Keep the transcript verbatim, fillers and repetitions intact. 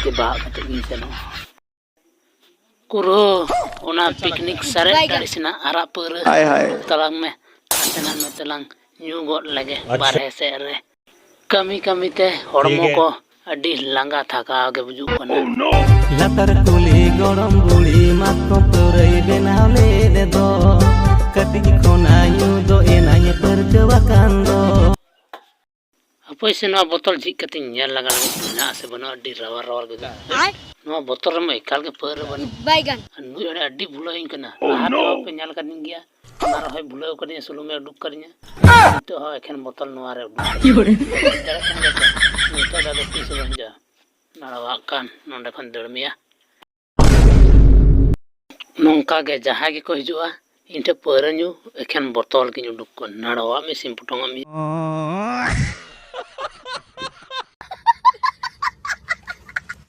ᱪᱮ ᱵᱟᱦᱟᱜ ᱠᱟᱛᱮ ᱜᱤᱧ ᱥᱮᱱᱚᱜᱼᱟ᱾ ᱠᱩᱨᱦᱟᱹ, ᱚᱱᱟ ᱯᱤᱠᱱᱤᱠ ᱥᱟᱨᱮᱡ ᱵᱟᱭ ᱜᱟᱱ᱾ ᱰᱟᱹᱲᱤ ᱥᱮᱱᱟᱜ ᱟᱨᱟᱜ ᱯᱟᱹᱣᱨᱟᱹ ᱦᱟᱭ, ᱦᱟᱭ᱾ ᱛᱟᱞᱟᱝ ᱢᱮ᱾ ᱦᱟᱱᱛᱮ ᱱᱟᱜ ᱱᱚᱛᱮ ᱞᱟᱝ ᱧᱩ ᱜᱚᱫ ᱞᱮᱜᱮ ᱟᱪᱪᱷᱟ᱾ ᱵᱟᱨᱦᱮ ᱥᱮᱫ ᱨᱮ᱾ ᱠᱟᱹᱢᱤ ᱠᱟᱹᱢᱤ ᱛᱮ ᱦᱚᱲᱢᱚ ᱴᱷᱤᱠ ᱜᱮ᱾ ᱠᱚ ᱟᱹᱰᱤ ᱞᱟᱸᱜᱟ ᱛᱷᱟᱠᱟᱣ ᱜᱮ ᱵᱩᱡᱩᱜ ᱠᱟᱱᱟ᱾ ᱞᱟᱛᱟᱨ ᱠᱩᱞᱦᱤ ᱜᱚᱲᱚᱢ ᱵᱩᱲᱦᱤ ᱢᱟᱛᱠᱚᱢ ᱯᱟᱹᱣᱨᱟᱹᱭ ᱵᱮᱱᱟᱣ ᱞᱮᱫ ᱫᱚ᱾ ᱠᱟᱹᱴᱤᱡ ᱠᱷᱚᱱᱟᱜ ᱧᱩ ᱫᱚ ᱮᱱᱟᱧ ᱯᱟᱹᱨᱠᱟᱹᱣ ᱟᱠᱟᱱ ᱫᱚ᱾ ᱦᱟᱯᱳᱭ ᱥᱮ, ᱱᱚᱣᱟ ᱵᱚᱛᱚᱞ ᱡᱷᱤᱡ ᱠᱟᱛᱮᱧ ᱧᱮᱞ ᱞᱟᱜᱟ ᱞᱮᱜᱮ, ᱢᱮᱱᱟᱜᱼᱟ ᱥᱮ ᱵᱟᱹᱱᱩᱜᱼᱟ, ᱟᱹᱰᱤ ᱨᱟᱣᱟᱞ ᱨᱟᱣᱟᱞ ᱜᱮ ᱵᱩᱡᱷᱟᱹᱜ ᱠᱟᱱᱟ᱾ ᱟᱭ᱾ ᱱᱚᱣᱟ ᱵᱚᱛᱚᱞ ᱨᱮᱢᱟ ᱮᱠᱟᱞ ᱜᱮ ᱯᱟᱹᱣᱨᱟᱹ ᱵᱟᱹᱱᱩᱜ᱾ ᱵᱟᱭ ᱜᱟᱱ᱾ ᱟᱨ ᱱᱩᱭ ᱦᱚᱲ ᱟᱹᱰᱤ ᱵᱷᱩᱞᱟᱹᱣᱤᱧ ᱠᱟᱱᱟ᱾ ᱞᱟᱦᱟ ᱛᱮᱦᱚᱸ ᱯᱮ ᱧᱮᱞ ᱠᱟᱫᱤᱧ ᱜᱮᱭᱟ, ᱚᱱᱟ ᱨᱮᱦᱚᱸᱭ ᱵᱷᱩᱞᱟᱹᱣ ᱠᱟᱫᱤᱧᱟ, ᱥᱩᱞᱩ ᱢᱮ ᱩᱰᱩᱠ ᱠᱟᱫᱤᱧᱟ᱾ ᱱᱤᱛᱚᱜ ᱦᱚᱸ ᱮᱠᱷᱮᱱ ᱵᱚᱛᱚᱞ ᱱᱚᱣᱟ ᱨᱮ ᱩᱰᱩᱠ ᱠᱟᱫᱤᱧᱟ᱾ ᱵᱩᱡᱽ ᱫᱟᱲᱮᱭᱟᱜ ᱠᱟᱱ ᱜᱮᱭᱟ ᱯᱮ, ᱱᱤᱛᱚᱜ ᱫᱚ ᱟᱫᱚ ᱛᱤᱥ ᱦᱚᱸ ᱵᱟᱹᱧ ᱦᱤᱡᱩᱜᱼᱟ᱾ ᱱᱟᱲᱣᱟᱜ ᱠᱟᱱ, ᱱᱚᱸᱰᱮ ᱠᱷᱚᱱ ᱫᱟᱹᱲ ᱢᱮᱭᱟ᱾ ᱱᱚᱝᱠᱟ ᱜᱮ ᱡᱟᱦᱟᱸᱭ ᱜᱮᱠᱚ ᱦᱤᱡᱩᱜᱼᱟ, ᱤᱧ ᱴᱷᱮᱱ ᱯᱟᱹᱣᱨᱟᱹ ᱧᱩ, ᱮᱠᱷᱮᱱ ᱵᱚᱛᱚᱞ ᱜᱤᱧ ᱩᱰᱩᱠ ᱠᱚᱣᱟ᱾ ᱱᱟᱲᱣᱟᱜ ᱢᱮ, ᱥᱤᱢ ᱯᱚᱴᱚᱢᱟᱜ ᱢᱮ᱾